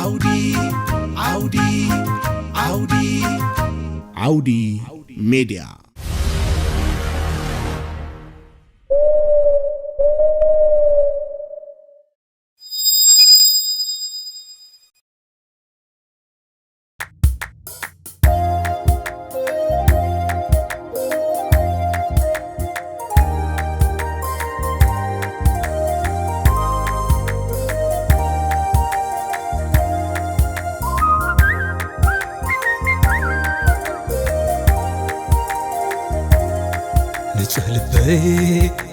ዓውዲ ዓውዲ ዓውዲ ዓውዲ ሜድያ። ንጹህ ልበይ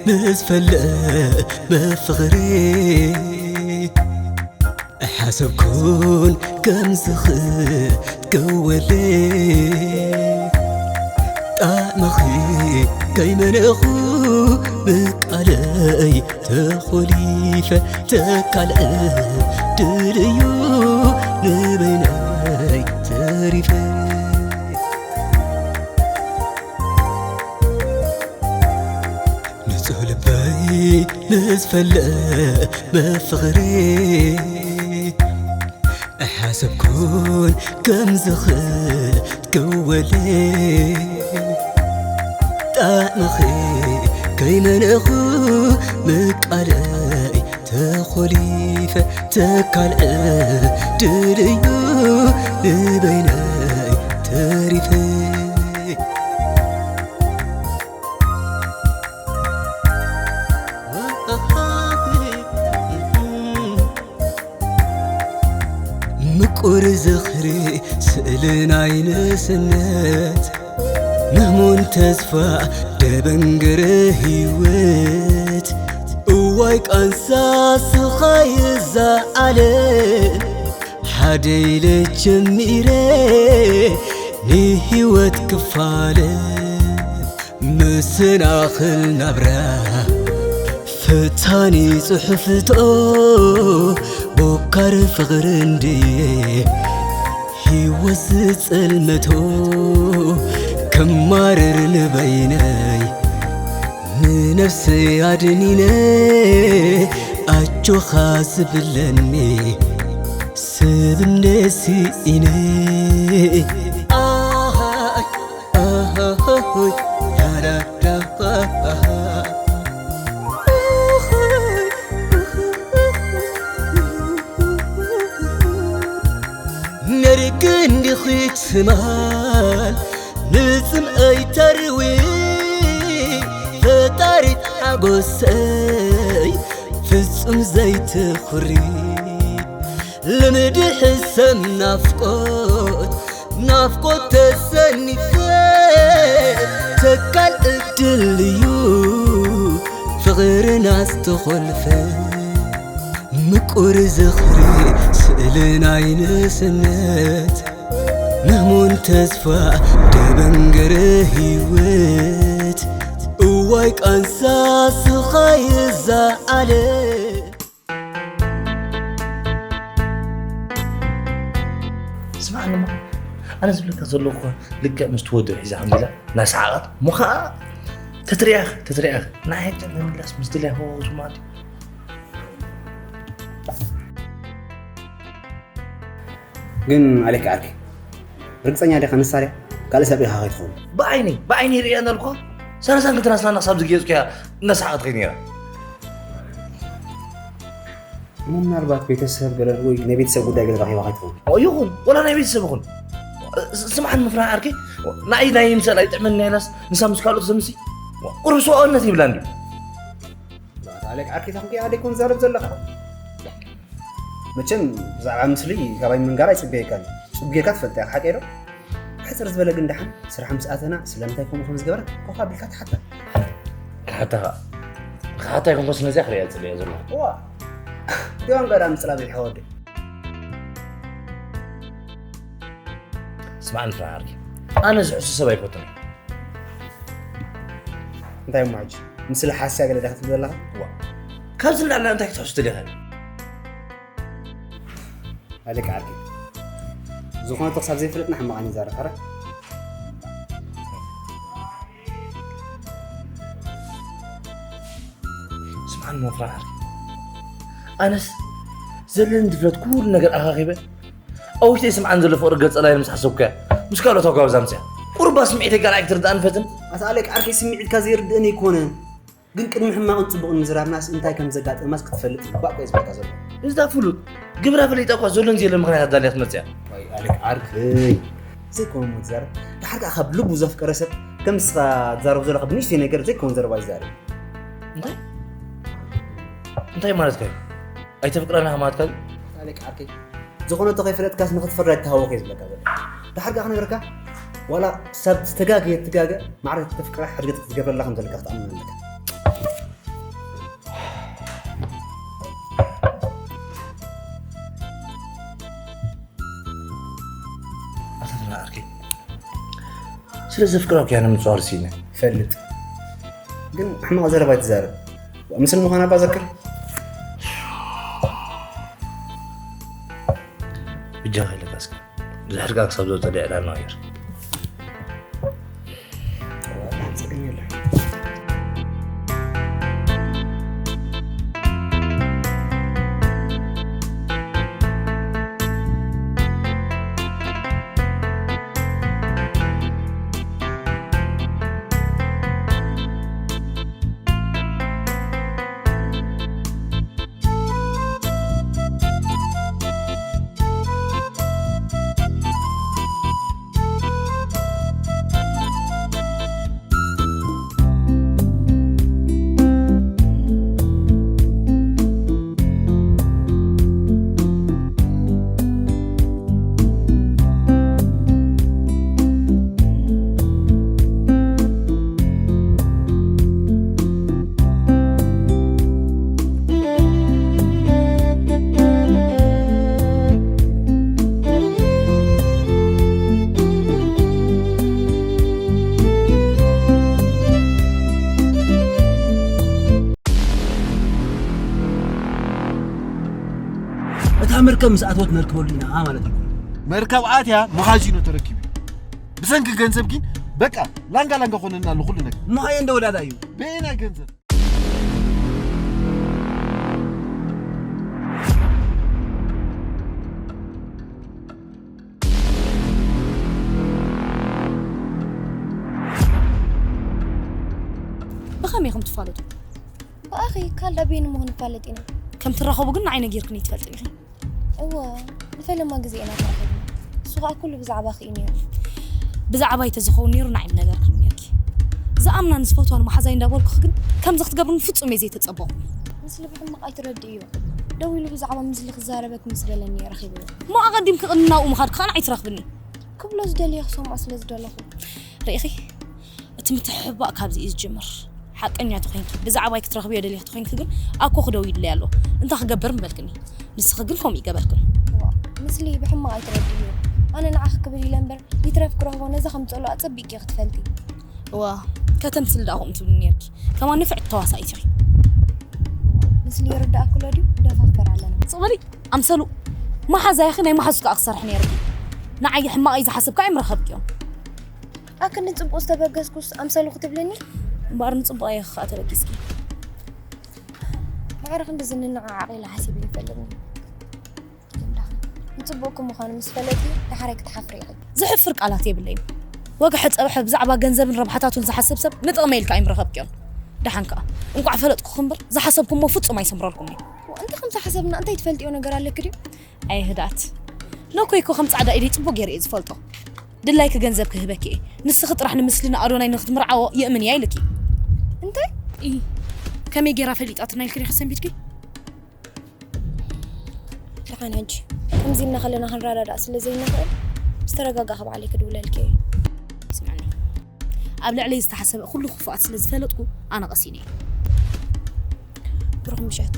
ምስ ፈለመ ፍቕሪ ኣይሓሰብኩን ከም ዝኽትከወለይ ጣዕምኺ ከይመነኹ ብቃለይ ተኾሊፈ ተካልዐ ድልዩ ንበይነይ ተሪፈ ንጹህ ልበይ ምስ ፈለመ ፍቕሪ ኣይሓሰብኩን ከም ዝኽትከወለይ ጣዕምኺ ከይመነኹ ምቃለይ ተኾሊፈ ተካልዐ ድልዩ ንበይነይ ተሪፈ ምቁር ዝኽሪ ስእሊ ናይ ንእስነት ምህሙን ተስፋ ደበንገረ ህይወት እዋይ ቃንሳ ስኻይ እዛ ዓለም ሓደ ኢለ ጀሚረ ንህይወት ክፋለ መሰናኽል ናብራ ፈታኒ ጽሑፍቶ ቦካር ፍቕሪ እንድየ ህይወት ዝጸልመቶ ክማረር ንበይነይ ንነፍሰይ ኣድኒነ ኣጆኻ ዝብለኒ ሰብ እንደ ስኢነ ኣሃይ ኣሃይ ያዳዳሃ ነርክ እንዲኺ ትማል ንጽምኣይ ተርዊ ፈጣሪት ሓጎሰይ ፍጹም ዘይትኹሪ ልምዲ ሕሰም ናፍቆት ናፍቆት ተሰኒፈ ተካል እድል እዩ ፍቕርና ዝተኾልፈ ምቁር ዝኽሪ ስእሊ ናይ ንእስነት ምህሙን ተስፋ ደበንገረ ህይወት እዋይ ቃንሳ ስኻይ እዛ ዓለም ስማዕኒ እሞ ኣነ ዝብለካ ዘለኹ እኮ ልክዕ ምስ ትወድእ ሒዛ ከምዚላ እናሰሓቐት እሞ ኸዓ ተትሪኣኽ ተትሪኣኽ ንዓይ ንምምላስ ምስ ድልያ ፈወሱ ማለት እዩ። ግን ኣሌክ ዓርኪ ርግፀኛ ዲኻ ንሳ ድያ ካልእ ሰብ ሪኢኻ ከይትኸውን? ብዓይነይ ብዓይነይ ርእያ እንዳልኩኻ ሰላሳን ክልተን ኣስናና ክሳብ ዝገየፅኩ እያ እናሰሓቐት ከይድ ነይራ። ምናልባት ቤተሰብ ገለ ወይ ናይ ቤተሰብ ጉዳይ ገለ ረኺባ ከይትኸውን? ይኹን ወላ ናይ ቤተሰብ ይኹን ስምዓን ምፍራህ ዓርከይ ንዓይ ናይ ምሰል ኣይጥዕመኒ ኢላስ ንሳ ምስ ካልኦት ዘምሲ ቁሩብ ሰብኣውነት ይብላ እንድዩ። ኣታ ኣሌክ ዓርከይ ታኹም ከይኣደ ይኮን ዛረብ ዘለኻ? መቸም ብዛዕባ ምስሊ ካባይ ምንጋር ኣይጽበየካን። ጽቡቅ ጌርካ ትፈልጥ ኢኻ ሓቀይ ዶ? ሕጽር ዝበለ ግን ደሓን ስራሕ ምስ ኣተና ስለምንታይ ከምኡ ከም ዝገበረ ኮፍ ኣቢልካ ትሓታ። ክሓታ ክሓታ ይኮንኮስ ነዚያ ክሪኣ ጽበያ ዘሎ። ዋ ዲዋን ጋዳ ምጽላብ ይሓወደ። ስማዕን ፍራሃርኪ ኣነ ዝሕሱ ሰብ ኣይፈቱን። እንታይ እሞ ሕጂ? ንስለ ሓስያ ገለ ዲኻ ትብል ዘለኻ? ዋ፣ ካብዚ ንላዕሊ እንታይ ክትሕሱ ደሊኻ? ኣሌክ ዓርኪ፣ ዝኾነ ተኽሳብ ዘይፍለጥና ሕማቕ ኣይንዛረብ፣ ሕረ? ስምዓኒ ሞፍራ ዓርኪ፣ ኣነስ ዘለኒ ድፍረት ኩሉ ነገር ኣኻኺበ ኣብ ውሽጠይ ስምዓን ዘሎ ፍቕሪ ገጸ ላይን ምስ ሓሰብኩያ፣ ምስ ካልኦት ኣጓብዛ ምጽያ። ቁርባ ስምዒተይ ካልኣይ ክትርዳእኒ ፈትን። ኣታ ኣሌክ ዓርከይ፣ ስምዒትካ ዘይርድእኒ ኣይኮነን። ግን ቅድሚ ሕማቕን ጽቡቕን ምዝራብናስ እንታይ ከም ዘጋጠማስ ክትፈልጥ ይግባእ እኮ እየ ዝብለካ ዘሎ። እዛ ፍሉጥ ግብራ ፈሊጣ እኳ ዘሎን ዘየለን ምኽንያት ኣዳልያ ትመጽእ እያ። ዋይ ኣሌክ ዓርከይ፣ ዘይኮነ እሞ ትዛረብ። ደሓር ከኣ ካብ ልቡ ዘፍቀረ ሰብ ከም ንስኻ ትዛረብ ዘለኻ ብንእሽተይ ነገር ዘይኮነ ዘረባ ይዛረብ። እንታይ? እንታይ ማለትካ እዩ? ኣይተፍቅረና ማለትካ እዩ? ኣሌክ ዓርከይ፣ ዝኾነ እቶ ከይፈለጥካስ ንኽትፈርዳ ይተሃወኽ እየ ዝብለካ ዘሎ። ደሓር ከኣ ክነግረካ፣ ዋላ ክሳብ ዝተጋገየ ትጋገ፣ ማዕረ ተፍቅራ ሕድገት ክትገብረላ ከም ዘለካ ክትኣምን ኣለካ። ኣታ ተና ዓርከይ፣ ስለ ዘፍቅራ እኮ እያ ንምጽዋር ስኢነ። ይፈልጥ። ግን ሕማቕ ዘረባ ኣይትዛረብ። ምስል ምዃና እባ ዘክር። ብጃኻ ኢለካ እስከ። ድሕርካ ክሳብ ዘውጸደ ዕላል ንቐይር። ጸገም የለን። እታ መርከብ ምስ ኣተወት ነርክበሉ ኢና ማለት እዩ። መርከብ ኣትያ መኻዚኖ ተረኪቡ። ብሰንኪ ገንዘብ ግን በቃ ላንጋ ላንጋ ኮነና ኣሎ ኩሉ ነገር። እሞ ኣየ እንደ ወዳዳ እዩ። በየናይ ገንዘብ? ብኸመይ ኢኹም ትፋለጡ? ብኣኺ ካልዳ በይኑ ምኹን ንፋለጥ ኢና። ከም ትራኸቡ ግን ንዓይ ነጊርክኒ ኣይትፈልጥን ኢኺ። እወ፣ ንፈለማ ግዜ ኢና ተራኺብና። እሱ ኸኣ ኩሉ ብዛዕባኺ እዩ ነይሩ። ብዛዕባይ ተዝኸውን ነይሩ ንዓይ ምነገርክኒ ነይርኪ። ዝኣምናን ዝፈትዋን መሓዛይ እንዳበልኩኺ ግን ከምዚ ክትገብርኒ ፍጹም እየ ዘይተጸበኹ። ምስሊ ብሕማቕ ኣይትረድእዮ። ደዊሉ ብዛዕባ ምስሊ ክዛረበኪ ምስ በለኒ እየ ረኺበዮ። እሞ ኣቐዲምኪ ቅድሚ ናብኡ ምኻድኪ ኸኣ ንዓይ ትረኽብኒ። ክብሎ ዝደልዮ ክሰምዖ ስለ ዝደለኹ። ርኢኺ? እቲ ምትሕብባእ ካብዚ እዩ ዝጅምር። ሓቀኛ ተኾይንኪ፣ ብዛዕባይ ክትረኽብዮ ደሊኺ ተኾይንኪ ግን ኣኮ ክደው ይድለይ ኣሎ። እንታይ ክገብር ምበልክኒ? ንስኺ ግን ከምኡ ይገበርክን። ዋ፣ ምስሊ ብሕማቕ ኣይትረድእዮ። ኣነ ንዓኺ ክብል ኢለ እምበር ይትረፍ ክረኽቦ ነዛ ከም ጸልኦ ኣጸቢቕኪ ክትፈልጢ። እዋ፣ ከተምስሊ ደኣ ከምኡ ትብሊ ነይርኪ። ከማን ንፍዕቲ ተዋሳኢት ኢኺ። ዋ፣ ምስሊ ይርዳእኪ ኣሎ ድዩ? ደፋፍር ኣለና። ስቕ በሊ፣ ኣምሰሉ። መሓዛይኺ ናይ መሓዙት ከኣ ክሰርሕ ነይርኪ። ንዓይ ሕማቕ እዩ ዝሓስብ ከኣ ኣይምረኸብክዮን። ኣክል ንጽቡቕ ዝተበገስኩስ ኣምሰሉ ክትብልኒ? እምበኣር ንጽቡቕ ኣየ ኸኣ ተበጊስኪ። ማዕረ ክንድዚ ንነዓዓቕ ኢለ ሓሲበ ኣይፈልጥን። ግን ደኣ ንጽቡቕኪ ምዃኑ ምስ ፈለጥኪ፣ ደሓራይ ክትሓፍሪ ኢኺ። ዘሕፍር ቃላት የብለይን። ወግሐ ጸብሐ ብዛዕባ ገንዘብን ረብሓታቱን ዝሓስብ ሰብ ንጥቕመይ ኢልካ ኣይምረኸብክዮን። ደሓን ከኣ፣ እንቋዕ ፈለጥኩኺ እምበር፣ ዝሓሰብኩሞ ፍጹም ኣይሰምረልኩምን። ዋ፣ እንታይ ከም ዝሓሰብና እንታይ ትፈልጥዮ ነገር ኣለኪ ድዩ? ኣየ ህድኣት። ነኮይ እኮ ከም ጻዕዳ ኢደይ ጽቡቕ ገይረ እየ ዝፈልጦ። ድላይኪ ገንዘብ ክህበኪ እየ። ንስኺ ጥራሕ ንምስሊ ንኣዶናይ ንክትምርዓዎ የእምን እያ ኢልኪ። እንታይ? ኢ፣ ከመይ ገይራ ፈሊጣትና ኢልኪ ዲኺ ሰንቢድኪ? ደሓን ሕጂ ከምዚ ኢልና ከለና ክንረዳዳእ ስለ ዘይንኽእል፣ ምስ ተረጋጋእኪ ባዕለይ ክድውለልኪ እየ። ስምዕኒ፣ ኣብ ልዕለይ ዝተሓሰበ ኩሉ ክፉኣት ስለ ዝፈለጥኩ ኣነ ቀሲነ እየ። ብሩኽ ምሸት።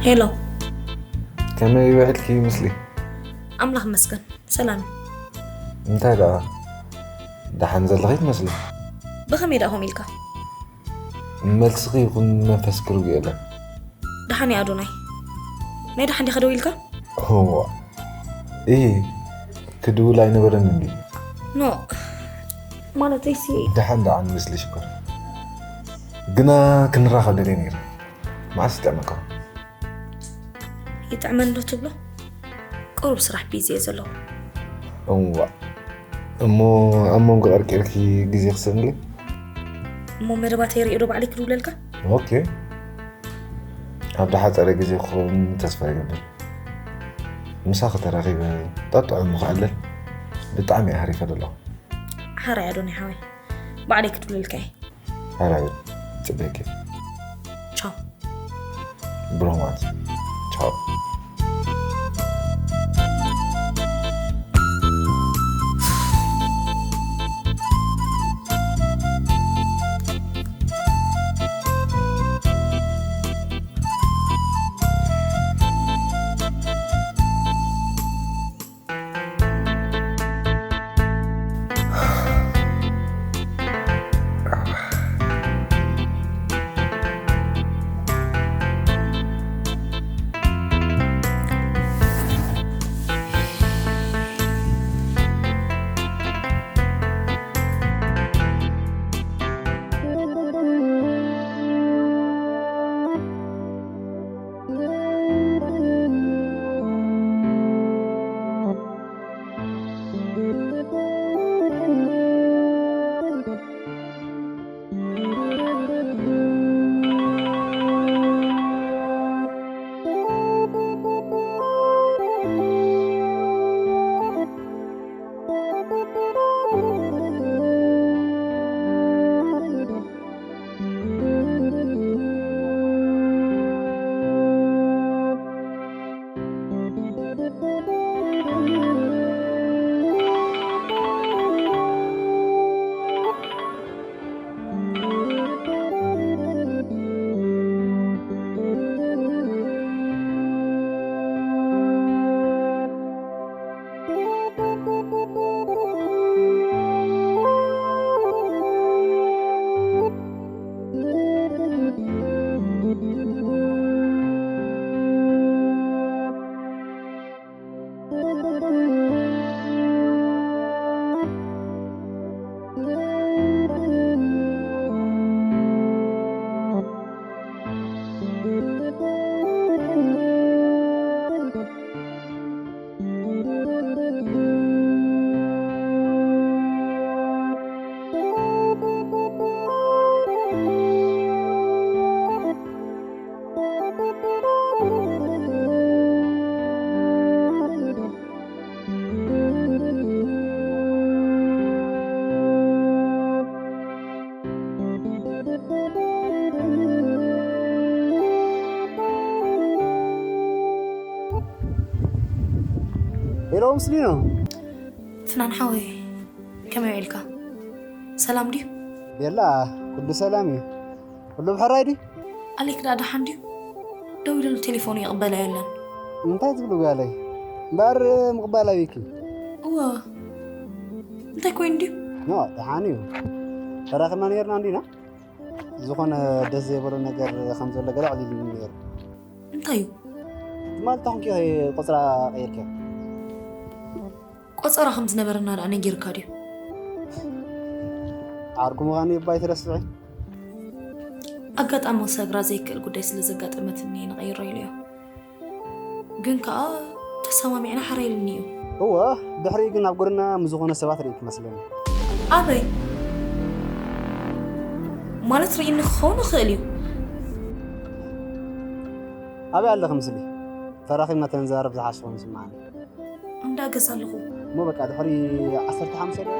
ሄሎ። ከመይ ውዕልኪ? ምስሊ ኣምላኽ መስገን ሰላም። እንታይ ደኣ ደሓን ዘለኺ ትመስሊ። ብኸመይ ደኣ ኾም ኢልካ? መልስኺ ይኹን መንፈስ ክርጉ የለን። ደሓን እየ ኣዶናይ። ናይ ደሓን ዲኻ ደው ኢልካ? እዋ እ ክድውል ኣይነበረን እንዲ። ኖ ማለተይሲ ደሓን ደኣ ንመስሊ ሽኮር ግና ክንራኸብ ደልየ ነይረ። መዓስ ይጥዕመካ? ይጥዕመን ዶ ትብሎ? ቁሩብ ስራሕ ቢዚ እየ ዘለኹ። እዋ እሞ ኣብ መንጎ ቀርቂርኪ ግዜ ክሰንልኝ። እሞ መደባተይ ሪኦ ዶ ባዕለይ ክድውለልካ? ኦኬ ኣብ ዝሓፀረ ግዜ ክኸውን ተስፋ ይገብር። ምሳኺ ተራኺበ ጠጥዑ ምኽኣለል ብጣዕሚ እየ ሃሪፈ ዘለኹ። ሓራይ ኣዶናይ ሓወይ ባዕለይ ክድውለልካ እየ። ሓራይ ፅበኪ ቻው። ብሮማት ቻው። ሄሎ፣ ምስሊኖ። ፍናን ሓወይ፣ ከመይ ውዒልካ? ሰላም ድዩ? ቤላ፣ ኩሉ ሰላም እዩ። ኩሉ ብሕራይ ድዩ? ኣሌክ ደኣ ደሓን ድዩ? ደዊለሉ ቴሌፎኑ ይቕበላ የለን። እንታይ ትብሉ ጓለይ? እምበኣር ምቕባል ኣብይኪ? እወ፣ እንታይ ኮይኑ ድዩ? ኖ፣ ደሓን እዩ። ተራኺብና ነይርና እንዲና? ዝኾነ ደስ ዘይበሎ ነገር ከም ዘሎ ገለ ኣዕሊሉኒ ነይሩ። እንታይ እዩ? ትማሊ ታኹምኪ ቆፅራ ቀይርኪ? ቆፀራ ከም ዝነበረና ደኣ ነጊርካ ድዩ? ዓርኩ ምዃኑ ይባይ ትረስዒ? ኣጋጣሚ ክሰግራ ዘይክእል ጉዳይ ስለ ዘጋጠመትኒ እየ ንቐይሮ ኢለዮ። ግን ከኣ ተሰማሚዕና ሓራይ ኢሉኒ እዩ። እወ፣ ድሕሪኡ ግን ኣብ ጎደና ምስ ዝኾነ ሰባት ርእይኪ መስለኒ። ኣበይ? ማለት ርእይኒ ክኸውን ይኽእል እዩ። ኣበይ ኣለኺ ምስሊ? ተራኺብና ተንዛረብ ዝሓሸ ኮይኑ ስምዓኒ። እንዳ ገዛ ኣለኹ። እሞ በቃ ድሕሪ ዓሰርተ ሓሙሽተ ዶ?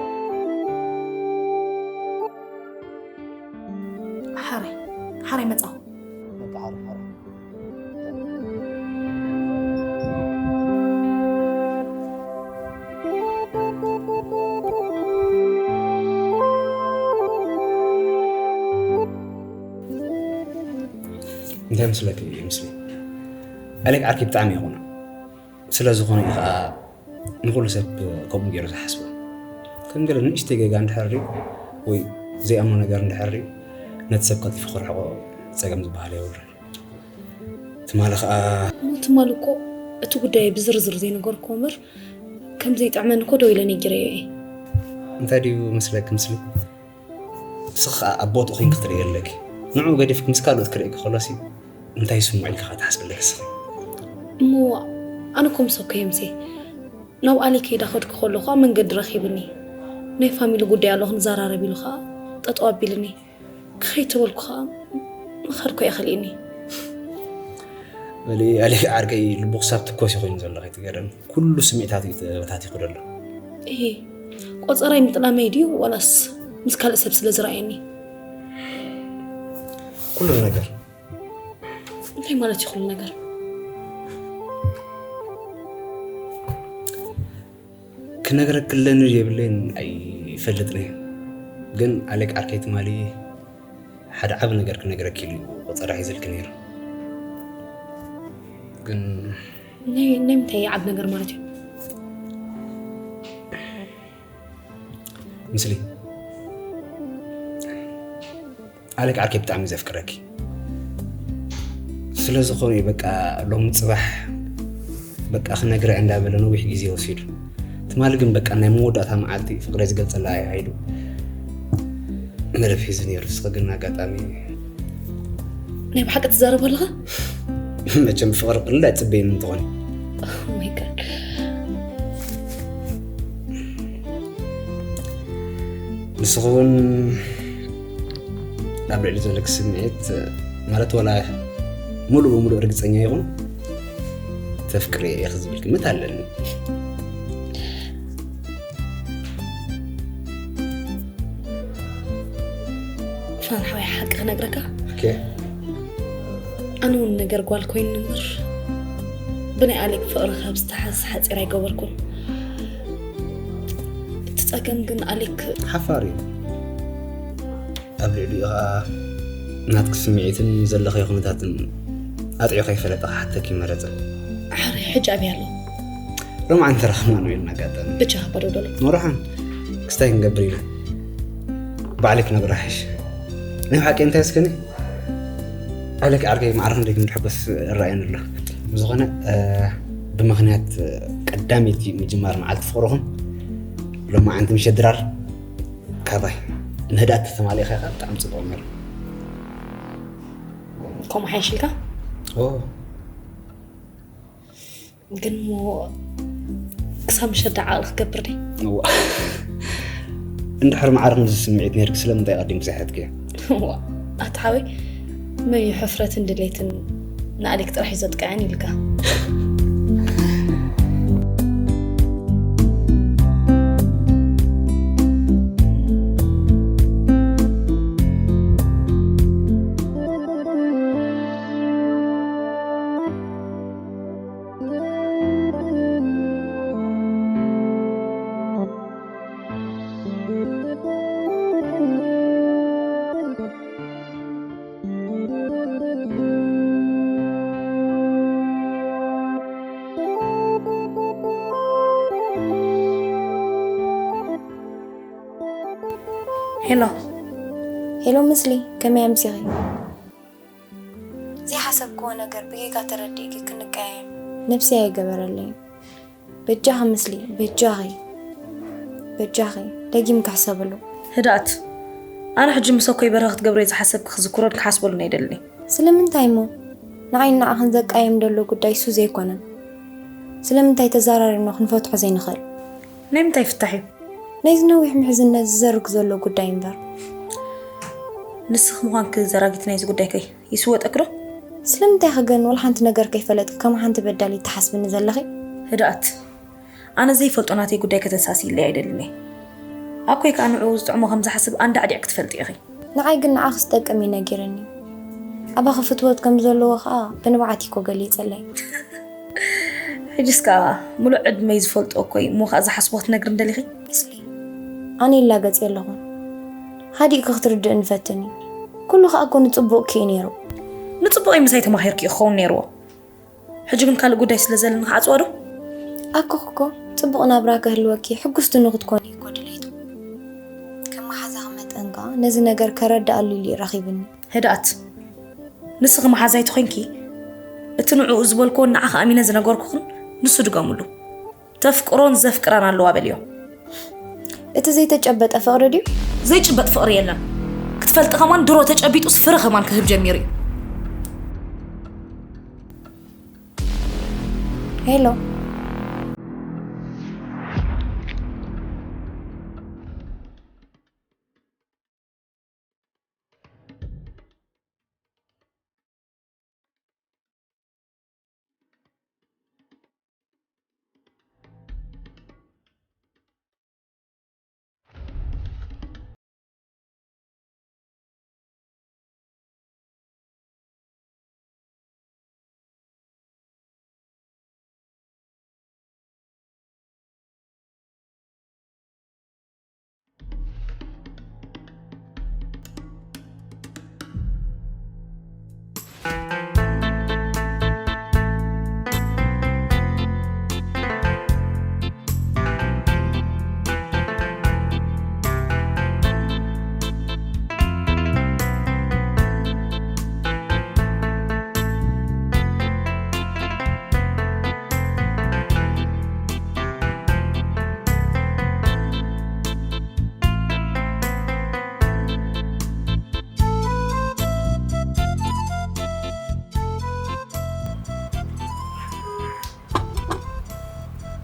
ሓራይ ሓራይ መጻኹ። በቃ ሓራይ ሓራይ። እንታይ መስለኪ እዩ? ምስሊ ኣሌክ ዓርከይ ብጣዕሚ ይኹን። ስለ ዝኾነ እዩ ከዓ ንኹሉ ሰብ ከምኡ ገይሩ ዝሓስቦ። ከም ገለ ንእሽተይ ጌጋ እንድሕር ሪኡ ወይ ዘይኣምኖ ነገር እንድሕር ሪኡ ነቲ ሰብ ቀልጢፉ ክርሕቆ ጸገም ዝበሃል የብሉን። ትማሊ ከዓ እሞ ትማሊ እኮ እቲ ጉዳይ ብዝርዝር ዘይነገርኩዎ እምበር ከም ዘይጥዕመኒ እኮ ደው ኢለ ነጊረዮ እየ። እንታይ ድዩ መስለኪ? ምስሊ ንስኺ ከዓ ኣብ ቦትኡ ኮይንኪ ክትርእዮ ኣለኪ። ንዕኡ ገዲፍኪ ምስ ካልኦት ክርእየኪ ከሎሲ እንታይ ይስምዖ ኢልኪ ከዓ ትሓስቢ ኣለኪ ንስኺ? እሞ ኣነ እኮ ምሰኮ የምሴ ናብ ኣሌክ ከይዳ ከድኩ ከለኹ ከዓ መንገዲ ረኺብኒ። ናይ ፋሚሊ ጉዳይ ኣሎ ክንዘራረብ ኢሉ ከዓ ጠጠው ኣቢልኒ። ክኸይድ ተበልኩ ከዓ ምኻድ እኮ እየ ከሊእኒ። በሊ ኣሌክ ዓርከይ ልቡ ክሳብ ትኮስ ኮይኑ ዘሎ ከይትገረም። ኩሉ ስምዒታት እዩ ተበታቲኹ ዘሎ። እሂ፣ ቆጸራይ ምጥላመይ ድዩ ዋላስ ምስ ካልእ ሰብ ስለ ዝረኣየኒ? ኩሉ ነገር። እንታይ ማለት እዩ ኩሉ ነገር? ክነግረኪ ኣለኒ የብለይን ኣይፈልጥን እየ። ግን ኣሌክ ዓርከይ ትማሊ ሓደ ዓቢ ነገር ክነግረኪ ኢሉ እዩ ቆጸራ ሒዝልኪ ነይሩ። ግን ናይ ናይ ምንታይ ዓቢ ነገር ማለት እዩ? ምስሊ ኣሌክ ዓርከይ ብጣዕሚ ዘፍቅረኪ። ስለ ዝኾነ እዩ በቃ ሎሚ ጽባሕ በቃ ክነግረ እንዳበለ ነዊሕ ግዜ ወሲዱ። ትማሊ ግን በቃ ናይ መወዳእታ መዓልቲ ፍቅረይ ዝገልጸላ እያ ኢሉ መደብ ሒዙ ነይሩ። ንስኺ ግን ኣጋጣሚ ናይ ብሓቂ ትዛረብ ኣለኻ? መቸም ፍቅሪ ቅልል ኣይጽበይን እንትኾን። Oh my God። ንስኺ እውን ኣብ ልዕሊ ዘለኪ ስምዒት ማለት ዋላ ሙሉእ ብሙሉእ ርግጸኛ ይኹን ተፍቅርዮ ኢኺ ዝብል ግምት ኣለኒ። ፋን ሓወይ ሓቂ ክነግረካ ኦኬ። ኣነ እውን ነገር ጓል ኮይኑ እምበር ብናይ ኣሌክ ፍቕሪ ካብ ዝተሓዝ ሓፂር ኣይገበርኩን። እቲ ፀገም ግን ኣሌክ ሓፋር እዩ። ኣብ ልዕሊኡ ኸዓ ናትኪ ስምዒትን ዘለኽዮ ኩነታትን ኣጥዕዮ ከይፈለጠ ክሓተኪ መረጸ። ሓሪ ሕጂ ኣበይ ኣሎ? ሎማዓንቲ ተራኸብና ንበይንና ኣጋጣሚ። ብቻ ባዶ ደሎ። መርሓን ክስታይ ክንገብር ኢና። ባዕለይ ክነግሮ ይሓይሽ። ናይ ብሓቂ እንታይ እስከኒ? ኣሌክ ዓርከይ ማዕረ ክንደይ ክንድሕጎስ እረኣየኒ ኣሎ። ብዝኾነ፣ እ፣ ብምኽንያት ቀዳመይቲ ምጅማር መዓልቲ ፍቕርኹም ሎማዓንቲ ምሸት ድራር ካባይ ንህድኣት ተተማሊእካ ኢኻ ብጣዕሚ ጽቡቕ ነይሩ። ከምኡ ሓይሽልካ? ኦ። ግን እሞ ክሳብ ምሸት ደኣ ዓቕሊ ክገብር ድየ? እዋ። እንድሕር ማዕረ ከምዚ ስምዒት ነይርኪ ስለምንታይ ቀዲምኪ ዘይሓትክዮ? እዋ። ኣታ ሓወይ መን እዩ ሕፍረትን ድሌትን ንኣሌክ ጥራሕ እዩ ዘጥቅዐን ኢልካ? ሄሎ። ሄሎ ምስሊ፣ ከመይ ኣምሲኺ? ዘይሓሰብክዎ ነገር ብጌጋ ተረዲእኪ ክንቀያየም። ነብሰይ ኣይገበረለይን። በጃኺ ምስሊ፣ በጃኺ፣ በጃኺ፣ ደጊምኪ ሕሰብሉ። ህድኣት፣ ኣነ ሕጂ ምሰኮይ በረኸ ክትገብሮ እየ ዝሓሰብኪ ክዝክሮን ክሓስበሉን ኣይደልን እየ። ስለምንታይ እሞ? ንዓይን ንዓኽን ዘቃይም ዘሎ ጉዳይ እሱ ዘይኮነን። ስለምንታይ ተዘራሪብና ክንፈትሖ ዘይንኽእል? ናይ ምንታይ ፍታሕ እዩ? ናይዚ ነዊሕ ምሕዝነት ዝዘርግ ዘሎ ጉዳይ እምበር። ንስኺ ምዃንኪ ዘራጊት ናይዚ ጉዳይ ከ ይስወጠኪ ዶ? ስለምንታይ ከ ግን ወላ ሓንቲ ነገር ከይፈለጥኪ ከም ሓንቲ በዳሊት ትሓስብኒ ዘለኺ? ህድኣት፣ ኣነ ዘይፈልጦ ናተይ ጉዳይ ከተሳስይለይ ኣይደልን እየ። ኣኮይ ከኣ ንዕኡ ዝጥዕሞ ከም ዝሓስብ ኣንዳዕዲዕኪ ትፈልጢ ኢኺ። ንዓይ ግን ንዓኺ ዝጠቅም እዩ ነጊርኒ። ኣባኺ ፍትወት ከም ዘለዎ ከኣ ብንብዓት እዩ እኮ ገሊጸለይ። ሕጅስ ከኣ ምሉእ ዕድመይ ዝፈልጦ እኮ እዩ። እሞ ከኣ ዝሓስቦ ክትነግርኒ ደሊኺ? ምስሊ፣ ኣነ ይላገጽ የለኹን። ሃዲእኪ ክትርድእኒ ፈትኒ። ኩሉ ከኣ እኮ ንጽቡቕኪ እዩ ነይሩ። ንጽቡቐይ ምሳይ ተማሂርኪ እዩ ክኸውን ነይርዎ። ሕጂ ግን ካልእ ጉዳይ ስለ ዘለኒ ክዓጽዋ ዶ? ኣኮ እኮ ጽቡቕ ናብራ ከህልወኪ ሕጉስቲ ንክትኮኒ እኮ ድሌቱ። ከም መሓዛኺ መጠን ከኣ ነዚ ነገር ከረድኣሉ ኢሉ እዩ ረኺብኒ። ህድኣት፣ ንስኺ መሓዛይ ተኾይንኪ፣ እቲ ንዕኡ ዝበልክዎን ንዓኺ ኣሚነ ዝነገርኩኽን ንሱ ድገምሉ። ተፍቅሮን ዘፍቅራን ኣለዋ በልዮ። እቲ ዘይተጨበጠ ፍቕሪ ድዩ? ዘይጭበጥ ፍቕሪ የለን። ክትፈልጢ ከማን ድሮ ተጨቢጡስ ፍረ ከማን ክህብ ጀሚሩ እዩ። ሄሎ።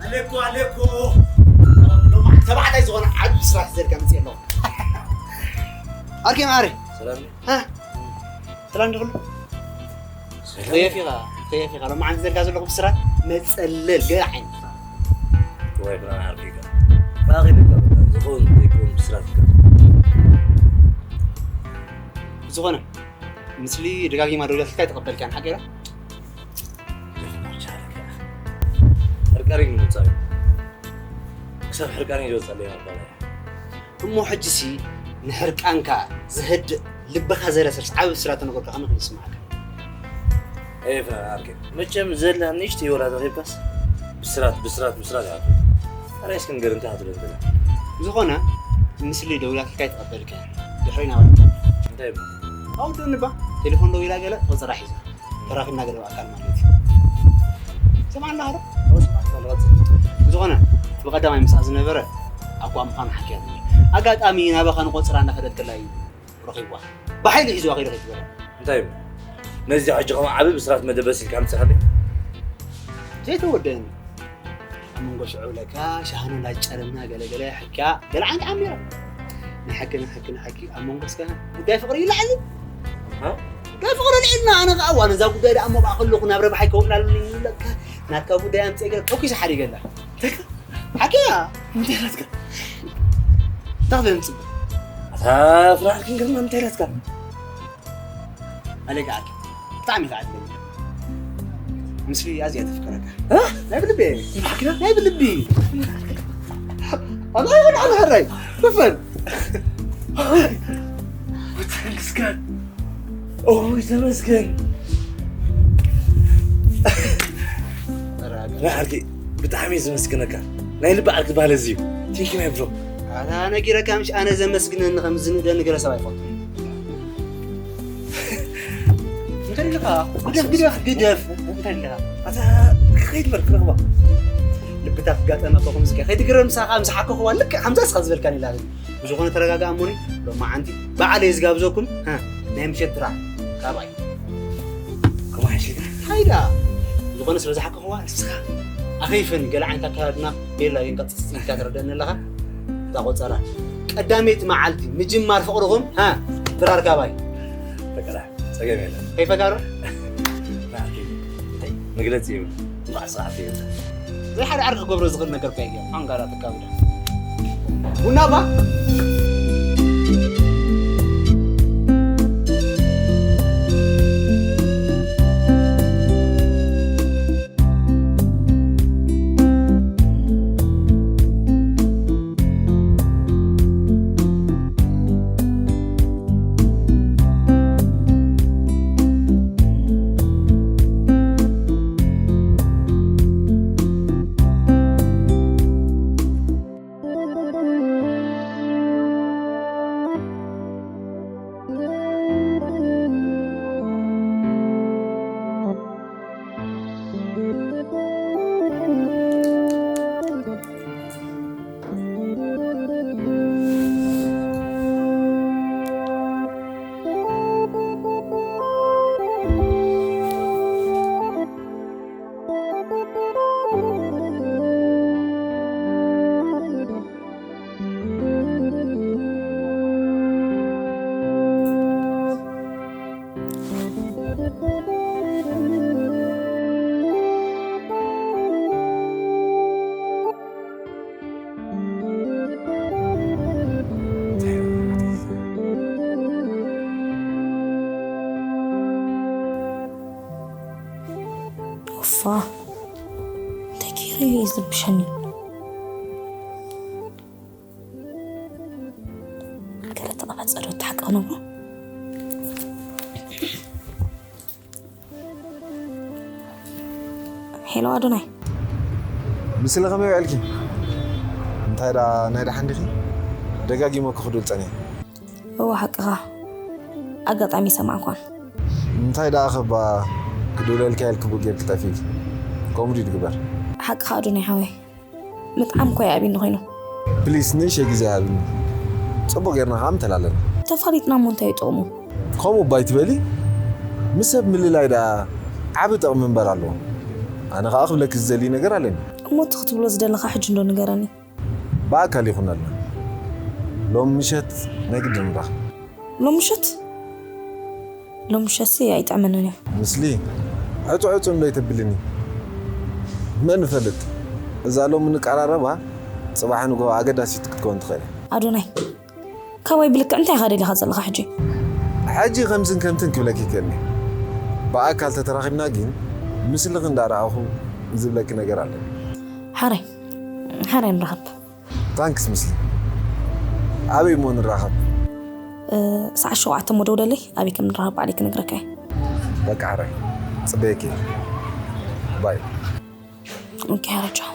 ኣለኩ ኣለኩ። ሎማዕ ተባዕታይ ዝኾነ ዓቢ ስራሕ ዘርጋ መፅእ ኣለኹ። ኣርኪ ማሪ። ሰላም። ሃ? ሰላም ድኹሉ? ሰላም። ከየፍ ኢኻ? ከየፍ ኢኻ? ሎማዕ ዘርጋ ዘለኹ ብስራት መፀለል ገለ ዓይነት። ወይ ብና ኣርኪ ኢኻ። ባቂ ኢኻ። ዝኾን ዘይኮን ብስራት ኢኻ። ዝኾነ፣ ምስሊ ደጋጊማ ደውላትልካ ኣይተቐበልካን፣ ሓቂ ኢኻ? ሕርቃሪ ንምውጻእ እዩ። ክሳብ ሕርቃኒ ዝወጸለይ መባል እያ። እሞ ሕጂሲ ንሕርቃንካ ዘህድእ ልብኻ ዘረሰርስ ዓቢ ብስራት ተነገርካ ከመይ ከም ዝስምዓካ? ኤፍራ ዓርከይ፣ መቸም ዘላ ንእሽተይ ወላ ተኺብካስ ብስራት፣ ብስራት፣ ብስራት እያ። ኣረ እስኪ ንገር እንታይ ክትብል ትደሊ? ዝኾነ፣ ምስሊ ደውላትልካ ኣይተቐበልካን። ድሕሪ ናባይ እንታይ ይብል? ኣውድእኒ እባ። ቴሌፎን ደው ኢላ ገለ ቆጸራ ሒዛ። ተራኺብና ገለ ብኣካል ማለት እዩ። ሰማዕና ዶ? ኣዎ፣ ሰማዕና ኣሎ፣ ቀጽል። ዝኾነ፣ እቲ ብቐዳማይ ምስኣ ዝነበረ ኣኳ ምዃኑ ሓኪያ ነይሩ። ኣጋጣሚ ናባኻ ንቆጸራ እናኸደት ከላ እዩ ረኺብዋ። ብሓይሊ ሒዝዋ ከይዱ ከይትበላ። እንታይ እዩ? ነዚ ሕጂ ከምኡ ዓቢ ብስራት መደበስ ኢልካ ኣምጽኻለይ? ዘይተወደአኒ። ኣብ መንጎ ሽዑ ብለካ፣ ሸሃኖ እንዳጨረምና ገለ ገለ ሕክያ፣ ገለ ዓይነት ዓሚራ። ንሓቂ፣ ንሓቂ፣ ንሓቂ፣ ኣብ መንጎ እስከ ጉዳይ ፍቕሪ ይለዓል። ሃ? ጉዳይ ፍቕሪ ልዒልና፣ ኣነ ከኣ፣ እዋ፣ ነዛ ጉዳይ ደኣ ኣብ መባእ ከለኹ ናብ ረብሓይ ከውዕላሉ ይብለካ፣ ናትካ ጉዳይ ኣምጽኤ ገለ ተኩሰ ሓዲገላ። ተካ? ሓቂ እያ። እንታይ ናትካ? እንታይ ክትብል ንጽበ? ኣታ ፍርሃት ክንገርና እንታይ ናትካ? ኣሌጋ ዓርከይ፣ ብጣዕሚ ኢኻ ዕድለኛ። ምስሊ ኣዝያ ተፍቅረካ። እ? ናይ ብልቢ። ሓቅና? ናይ ብልቢ። ኣነ ኣይኮን ኣነ ሕራይ። ክፈል። ተመስገን። ኦይ፣ ተመስገን። ናይ ዓርከይ፣ ብጣዕሚ እየ ዘመስግነካ። ናይ ልቢ ዓርኪ ዝበሃል እዚ እዩ። Thank you, my bro. ኣታ ነጊረካ ምሽ ኣነ ዘመስግነኒ ከም ዝንእደኒ ገለ ሰብ ኣይፈልጦ። እንታይ ኢልካ? ግደፍ፣ ግደፍ፣ ግደፍ። እንታይ ኢልካ? ኣታ ከይድ በል ክረኽባ። ልብታት ክጋጠመ እኮ ከምዚ ከ-፣ ከይትግረም ምሳኻ ምስ ሓከኽዋ ልክዕ ከምዛ እስኻ ዝበልካኒ ኢላ። ብዝኾነ ተረጋግኣ እሞኒ፣ ሎማዓንቲ ባዕለይ ዝጋብዘኩም፣ ሃ፣ ናይ ምሸት ድራር ካብኣይ። ከምኡ ሓይሽልካ? ሃይዳ። ብዝኾነ ስለ ዝሓከኽዋ፣ ንስኻ ኣኸይፈኒ፣ ገለ ዓይነት ኣከዳድና የላ፣ ግን ቀጽጽ ኢልካ ትረደኒ ኣለኻ። እታ ቆጸራ። ቀዳመይቲ መዓልቲ ምጅማር ፍቕርኹም፣ ሃ፣ ድራር ካባይ። በቃ፣ ጸገም የለን። ከይፈጋሮ? ናዕኪ፣ እንታይ? መግለጺ ይብሉ። እንኳዕ ሰዓት ይብሉ። ዘይሓደ ዓርኪ ክገብሮ ዝኽእል ነገር እኮ የለን። ሓንጋራ ትካብዳ። ቡና ባ? ዝብሸኒ። ገለ ተቐባጸ ዶ ተሓቀቕ ነብሮ? ሄሎ ኣዶናይ። ምስለ ከመይ ውዕልኪ? እንታይ ደኣ ናይ ደሓን ዲኺ? ደጋጊመ ክኽዱል ጸኒሐ። እወ ሓቅኻ፣ ኣጋጣሚ ይሰማዕኳን። እንታይ ደኣ ከባ ክድውለልካ ኢልኪ ቡክ ጌርኪ ጠፊእኪ? ከምኡ ድዩ ዝግበር? ሓቅኻ ኣዶናይ ሓወይ፣ ምጥዓም እኮ ይኣብኒ ኮይኑ። ፕሊስ ንእሽተይ ግዜ ሃብኒ፣ ጽቡቕ ጌርና ከኣ ምተላለና። ተፋሊጥና እሞ እንታይ እዩ ጥቕሙ? ከምኡ እባ ኣይትበሊ፣ ምስ ሰብ ምልላይ ደኣ ዓቢ ጥቕሚ እምበር ኣለዎ። ኣነ ከኣ ክብለኪ ዝደሊ ነገር ኣለኒ። እሞ እቲ ክትብሎ ዝደለኻ ሕጂ እንዶ ንገረኒ። ብኣካል ይኹነልና፣ ሎም ምሸት ናይ ግድን ንራኸብ። ሎም ምሸት? ሎም ምሸትሲ ኣይጥዕመንን እዩ። ምስሊ ዕጹ ዕጹ እንዶ ኣይተብልኒ። መን ይፈልጥ፣ እዛ ሎም እንቀራረባ ጽባሕ ንግሆ ኣገዳሲት ክትከውን ትኽእል እያ። ኣዶናይ፣ ካባይ ብልክዕ እንታይ ኢኻ ደሊኻ ዘለኻ ሕጂ? ሕጂ ከምዝን ከምትን ክብለኪ ይክእል እየ። ብኣካል ተተራኺብና ግን ምስልኺ እንዳረኣኹ ዝብለኪ ነገር ኣለኒ። ሓራይ ሓራይ ንራኸብ። ታንክስ ምስሊ። ኣበይ እሞ ንራኸብ? ሰዓት ሸውዓተ እሞ ደውለለይ፣ ኣበይ ከም ንራኸብ ባዕለይ ክነግረካ እየ። በቃ ሓራይ፣ ጽበየኪ። ባይ። ኦኬ ሓራይ ቻው።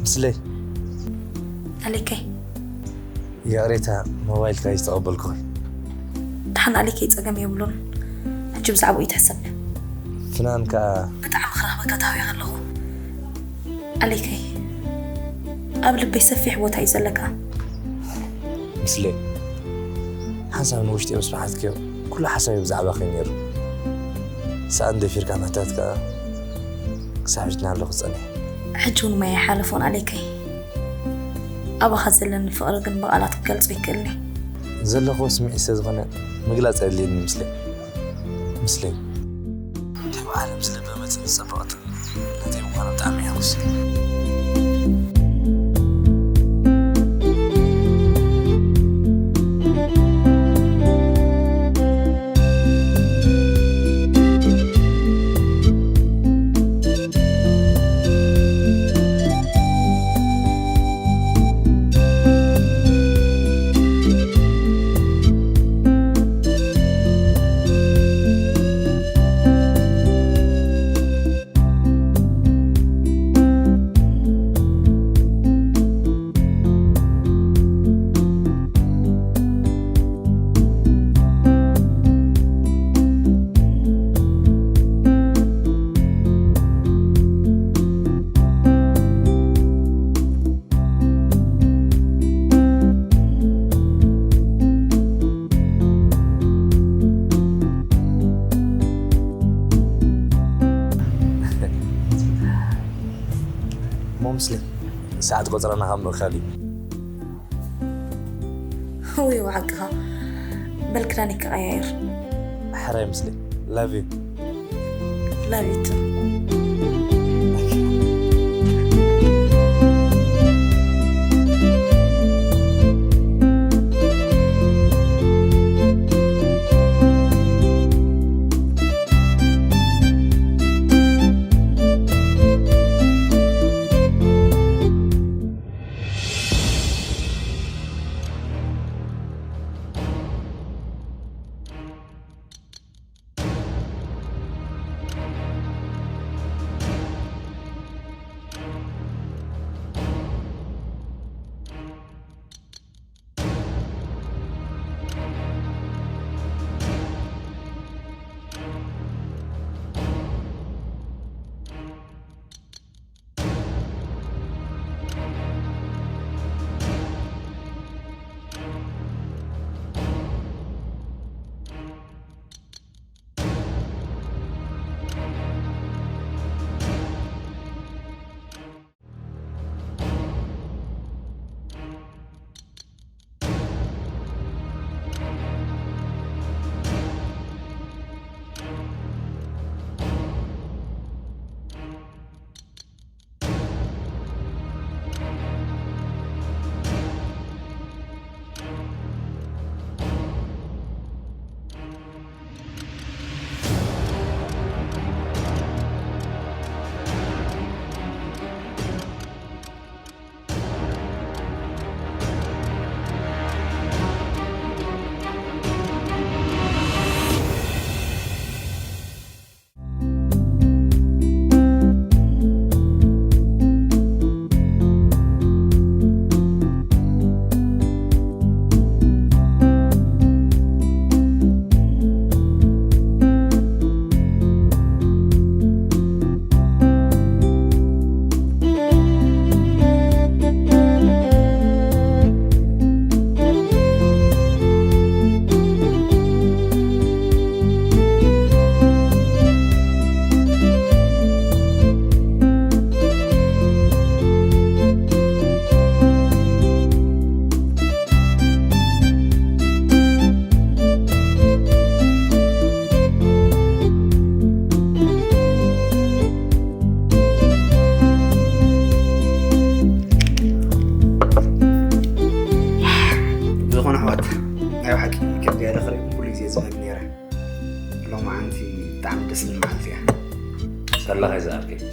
ምስለይ ኣሌከይ ይቕሬታ ሞባይልካ ዝተቐበልኩኺ። ደሓን ኣሌከይ ጸገም የብሉን። ሕጂ ብዛዕባኡ ይትሕሰብ። ፍናን ከኣ ብጣዕሚ ክረኽበካ ተሃዊኸ ኣለኹ። ኣሌከይ ኣብ ልበይ ሰፊሕ ቦታ እዩ ዘለካ። ምስለይ ሓንሳብ ንውሽጢ ምስ በሓትክዮ ኩሉ ሓሳበይ ብዛዕባኺ ነይሩ። ሰኣን ደፊርካ ምሕታት ከኣ ክሳብ ሕጂ እናሃለኹ ዝጸንሐ። ሕጂ እውን ማይ ኣይሓለፎን ኣለይከይ። ኣባኻ ዘለኒ ፍቕሪ ግን ብቓላት ክገልጾ ኣይክእልን እየ። ዘለኽዎ ስምዒት ስለዝኾነ ምግላጽ ኣየድልየንን ይመስለኒ። ምስለይ። ከም ዓለም ዝለበመትን ዝጸበቐትን ናተይ ምዃና ብጣዕሚ እየ ሕጉስ። እሞ ምስለይ ሰዓት ቆጽራና ካብ ምእካል እዩ። ውይ ሓቅኻ። በል ክዳነይ ክቐያይር። ሕራይ ምስለይ። Love you። Love you too።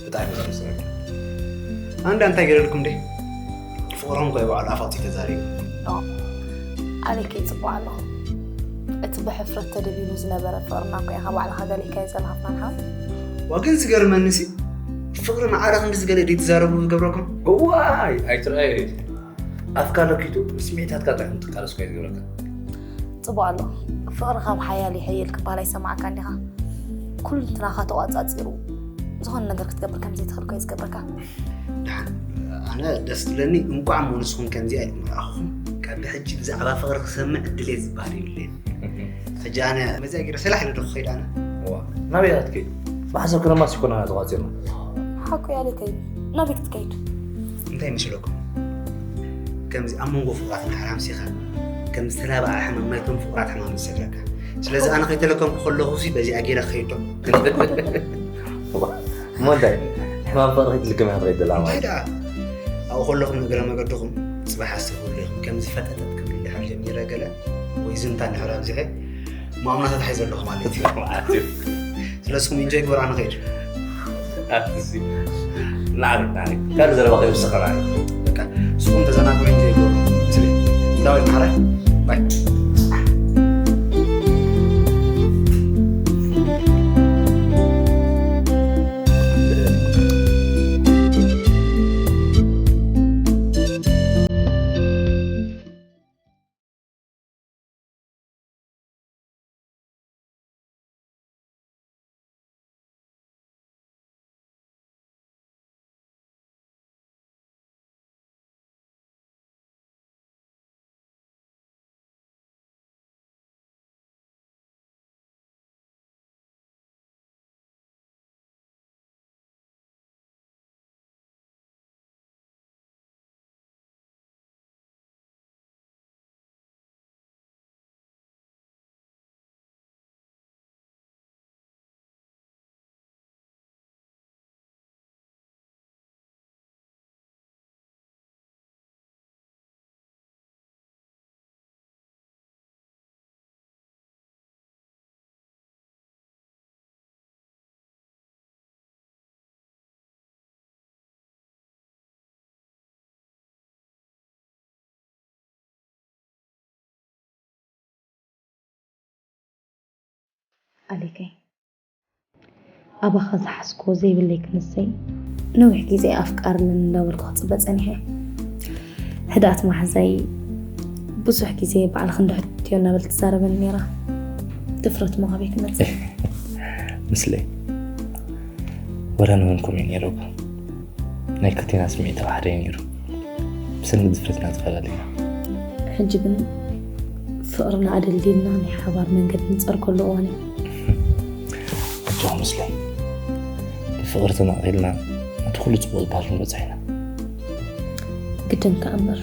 ብጣዕሚ ዘመስግነካ። ኣንዳ እንታይ ገለልኩም ደ? ፍቕሮም ኮይ ባዕሉ ኣፋቱ ተዛሪቡ። ኣበይከ ይፅቡቕ ኣሎ። እቲ ብሕፍረት ተደቢሉ ዝነበረ ፍቕርና እኮ ኢኻ ባዕልኻ ገሊእካዮ ዘለኻ ፍናን ሓው። ዋግን ዝገርመኒ ሲ ፍቕሪ ማዕረ ክንዲ ዝገለ ድዩ ትዛረቡ ዝገብረኩም? እዋይ ኣይትርኣዮ። ኣፍካ ለኪቱ ስምዒታትካ ጥራሕ ንትቃለስ ኮይ ዝገብረካ። ፅቡቕ ኣሎ። ፍቕሪ ካብ ሓያል ይሕይል ክበሃል ኣይሰማዕካ እንዲኻ? ኩልንትናኻ ተቋፃፂሩ ዝኾነ ነገር ክትገብር ከም ዘይትኽእል ኮይ ዝገብረካ። ደሓን ኣነ ደስ ትብለኒ እንቋዕ እሞ ንስኹም ከምዚኣ ኢልኩም ረኣኹኹም። ካብ ብሕጂ ብዛዕባ ፍቕሪ ክሰምዕ እድል እየ ዝበሃል ይብለየ። ሕጂ ኣነ መዚኣ ገይረ ሰላሕ ኢለ ዶ ክኸይድ ኣነ? እዋ ናበይ ኢኻ ትከይድ? ብሓሳብ ክረማስ ይኮና ተቋፂርና። ሓኮ ያለከይ ናበይ ክትከይድ? እንታይ ይመስለኩም? ከምዚ ኣብ መንጎ ፍቕራት እንድሕር ኣምሲኻ ከም ዝተላበኣ ሕማም ናይቶም ፍቕራት ሕማም ዝሰግረካ። ስለዚ ኣነ ከይተለከምኩ ከለኹ ሲ በዚኣ ገይረ ክኸይድ ዶ? እሞ እንታይ ሕማም ፍቕሪ ከይትልከም እያ ትኸይድ ዘላ እንታይ ማለት ደኣ ኣብኡ ከለኹም እግረ መገድኹም ፅባሕ ኣስተብህሉ ኢኹም። ከምዚ ፈጠጠጥ ክብል እንድሕር ጀሚረ ገለ ወይ ዝምታ እንድሕር ኣብዚሐ ማምና ተታሒዘ ኣለኹ ማለት እዩ። ማለት እዩ። ስለስኹም ኢንጆይ ግበሩ ኣነ ኸይድ። ኣትሲ ናዕሪ ናዕሪ ካልእ ዘረባ ከይወሰኸና በቃ ንስኹም ተዘናግዑ ኢንጆይ ግበሩ። ስለ ዳዊት ማሕረ ባይ ኣሌከይ ኣባኻ ዝሓዝኮ ዘይብለይ ክንሰይ ነዊሕ ግዜ ኣፍቃርንን እንዳበልኩ ክፅበ ፀኒሐ። ሕዳእቲ ማሕዛይ ብዙሕ ግዜ ባዕልኽ እንድሕትዮ እናበል ትዛረበኒ ነይራ። ድፍረት ሞ ካበይ ክመፅእ? ምስለይ ወላ ንመን ኮሜ ነይረኩ ናይ ክልቴና ስምዒት ተባሕደ ነይሩ። ብሰንኪ ድፍረትና ተፈላለና። ሕጂ ግን ፍቕርና ኣደልዲልና ናይ ሓባር መንገዲ ንፀርገሉ እዋን እዩ። ኣጆኹ ምስለይ ብፍቕሪ ተማቒልና ነቲ ኩሉ ፅቡቕ ዝበሃል ክንበፅሕ ኢና። ግድን ከኣ እምበር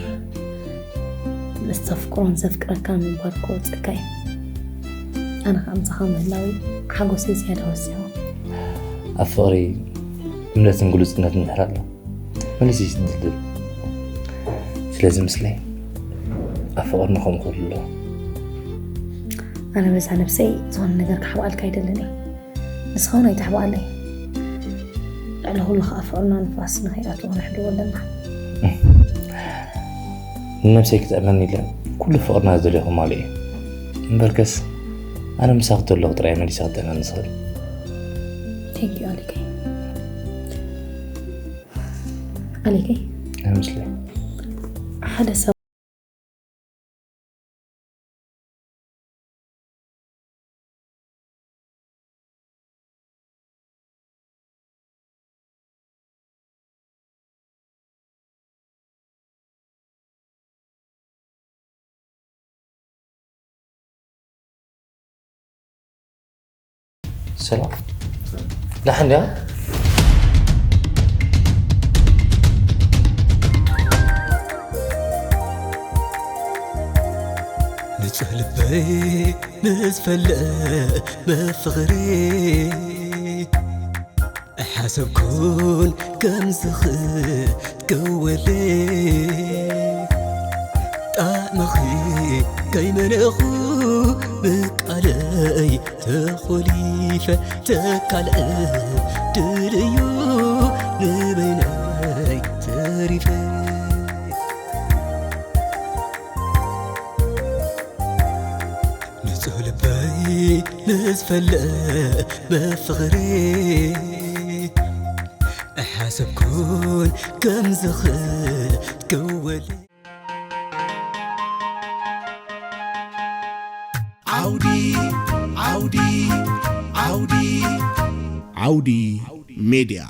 ምስ ተፍቅሮን ዘፍቅረካን ምንባር ክወፀካ እዩ። ኣነ ከዓ ምሳኻ ምህላዊ ሓጎሰይ ዝያዳ ወሲኹ። ኣብ ፍቕሪ እምነትን ግሉፅነትን እንድሕር ኣሎ መሊሱ ይስድድል። ስለዚ ምስለይ ኣብ ፍቕርና ከምኡ ክህሉ ኣለዎ። ኣነ በዛ ነብሰይ ዝኾነ ነገር ክሓብኣልካ ኣይደልን እየ። ንስኻ እውን ኣይተሕብኣለይ። ልዕሊ ኩሉ ከዓ ፍቕርና ንፋስ ንኸይኣትዎ ነሕድዎ ኣለና። ንነብሰይ ክጥዕመኒ ኢለ ኩሉ ፍቕርና ዝደልዮ ከማልእ እየ። እምበርከስ ኣነ ምሳኺ ተለኹ ጥራይ መሊሰ ክጥዕመኒ ዝኽእል። ቴንኪዩ ኣሊከይ። ኣሊከይ ኣይመስለይ ሓደ ሰብ ሰላም ዳሕን ድያ ንጹህ ልበይ ምስ ፈለመ ፍቕሪ ሓሰብኩን ከም ዝኽገወለይ ጣዕምኺ ከይመነኹ ብቃለይ ተኾሊፈ ተካልእ ድልዩ በይነይ ተሪፈ ንጹህ ልበይ ንዝፈልእ ብፍቕሪ ኣይሓሰብኩን ከም ዝኽእል ክወል ዓውዲ ዓውዲ ዓውዲ ዓውዲ ሜድያ